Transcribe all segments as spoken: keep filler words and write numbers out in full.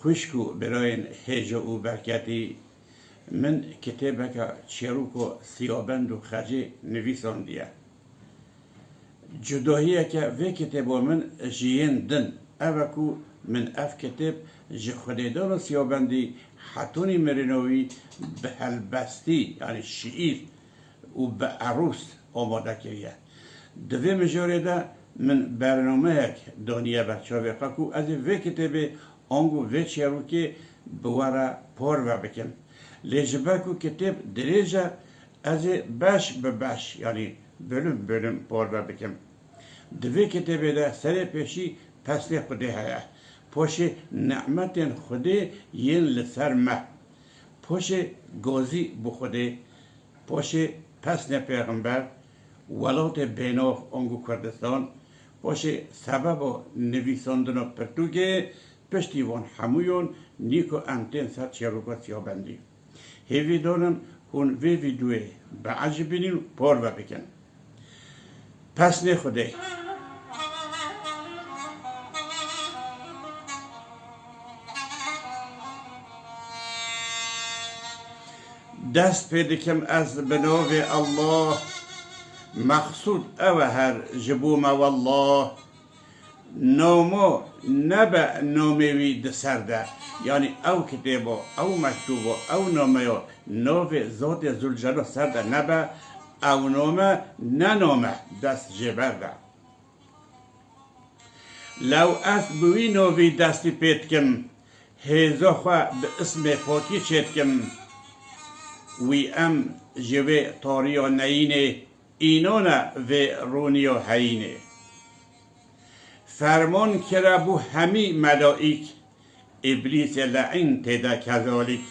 Xwişk û birayên hêja û berketî, min kitêbeke çêrûko Siyabend û Xecê nivîsandiye. Cudahiyeke vê kitêba min ji yên din ev e ku min ev kitêb ji Xwedêdana Siyabendî hetonî mirinowî bi helbestî, yanî şiîr û bi erûs amade kiriye. Di vê mijarê de min bernameyek daniye ber çavê xwe ku ez ê vê kitêbê ango vê çêrokê bi we re parve bikim. Lê ji ber ku kitêb dirêj e, ez ê beş bi beş, yanî bölüm bölüm parve bikim. Di vê kitêbê de serê pêşî pesnê Xwedê heye. Paşê nimetên Xwedê yên li ser me. Paşê gazî bi Xwedê. Paşê pesnê pêxember, welatê bênav ango Kurdistan. Paşê sebeba nivîsandina pirtûkê, piştî van hemûyan nîko em tên ser çêroka Siyabendî. Hêvî danim hûn vê vîdeoyê biecibînin û parve bikin. Pesnê Xwedê. Dest pê dikim ez bi navê Allah, mexsûd ew e her ji bo me wellah. Namo nebe namê wî di ser de, yanî ew kitêbo, ew mektûbo, ew nameyo navê Zotê Zûlcelal ser de nebe, ew name ne name dest jê berde. Lew ez bi wî navî destî pê dikim, hêza xwe bi ismê pakî çêdikim. Wî em ji vê tariya neyînê, înane vê rûniya heyînê. Ferman kirabû hemî melaîk, Îblîsê leîn tê de kezalîk.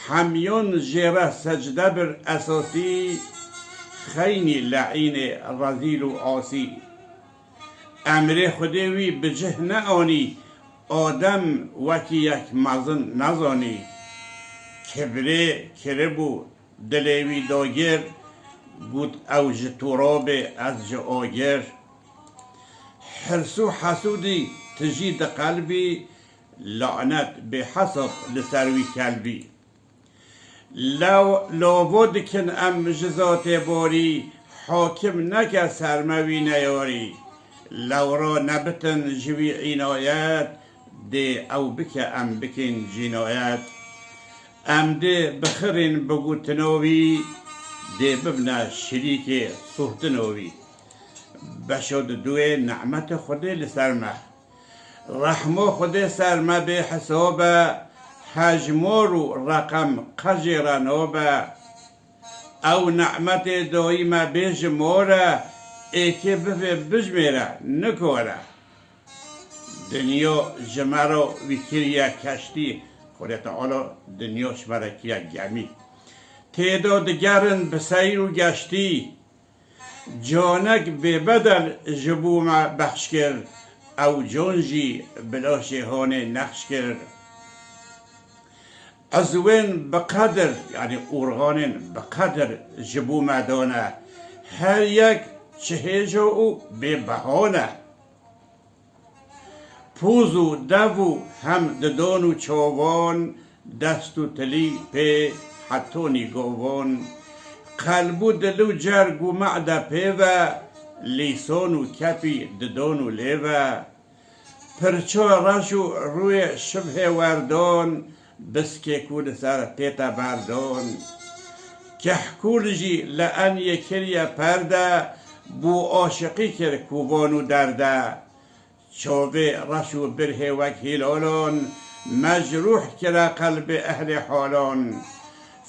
Hemyon jê re secde bir esasî, xeynî leînê rezîl û asî. Emrê Xwedê wî bi cih neanî, Adem wekî yek mezin nezanî. Kibrê kiribû dilê wî dagir, got ew ji turabê ez ji agir. Hirs û hesûdî tijî di qelbî, lanet bêhesab li ser wî kelbî. Lew lavo dikin em ji zatê borî, hakim neke ser me wî neyarî. Lew ra nebitin ji wî înayet, dê ew bike em bikin cînayet. Em dê bixirîn bi gotina wî, dê bibne şirîkê sohtina wî. Beşo di duê nimetê Xwedê li ser me. Rehmo Xwedê ser me bê hisob e, hejmor û reqem qe jê re nob e. Ew nimetê dayî me bê ji mor e, êkê bivê bijmêre nikore. Dinya ji me re wî kiriye keştî, Xwedê Teala dinya ji me re kiriye gemî. Têda digerin bi seyr û geştî. Canek bêbedel ji bo me bexş kir, ew can jî bi laşê hanê nexş kir. Ezwên bi qedir, yanî organên bi qedir ji bo me dane, her yek çi hêja û bê beha ne. Poz û dev û hem didan û çavan, dest û tilî pê hetonî govan. Qelb û dil û cerg û mede pê ve, lîsan û kepî didan û lê ve. Pirça reş û rûyê şibhê werdan, biskê ku li ser tête berdan. Kehkûl jî li en yê kiriye perde, bû aşiqî kir kovan û derde. Çavê reş û birhê wek hîlalan, mecrûh kire qelbê ehlê halan.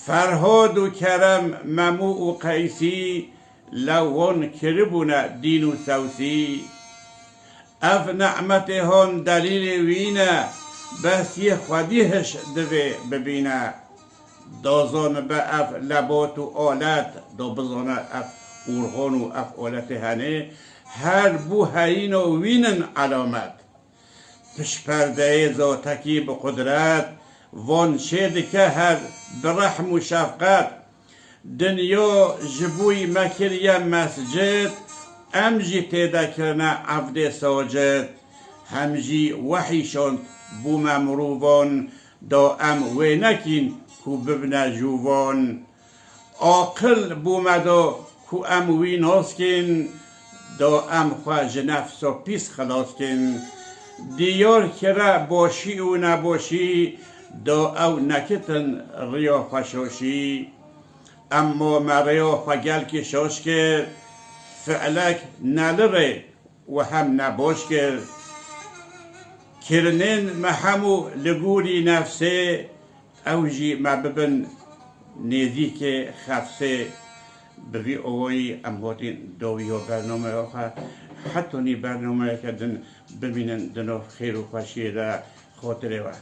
Ferhad û Kerem, Memû û Qeysî, lewan kiribûne dîn û sewsî. Ev nimetê han delîlê wî ne, bes yê xwedî hiş divê bibîne. Da zanibe ev lebat û alet, da bizane ev organ û ev aletê henê, her bû heyîna wînin elamet. Piştperdeyê zatekî bi qudret, van çê dike her bi rehm û şefqet. Dinya ji bo wî me kiriye mescid, em jî tê de kirine evdê sacid. Hem jî wehî şand bû me mirovan, da em wê nekîn ku bibine jûvan. Aqil bû me da ku em wî nas kên, da em xwe ji nefsa pîs xilas kên. Diyar kire başî û nebaşî, da ew nekitin riya xwe şaşî. Emma me rêya xwe gelkî şaş kir, fi'lek ne li rê û hem ne baş kir. Kirinên me hemû li gorî nefsê, ew jî me bibin nêzîkê xefsê. Bi vî awayî em hatîn dawiya bernameya xwe. Hetanî bernameyeke din bimînin di nav xêr û xweşiyê de, xatirê we.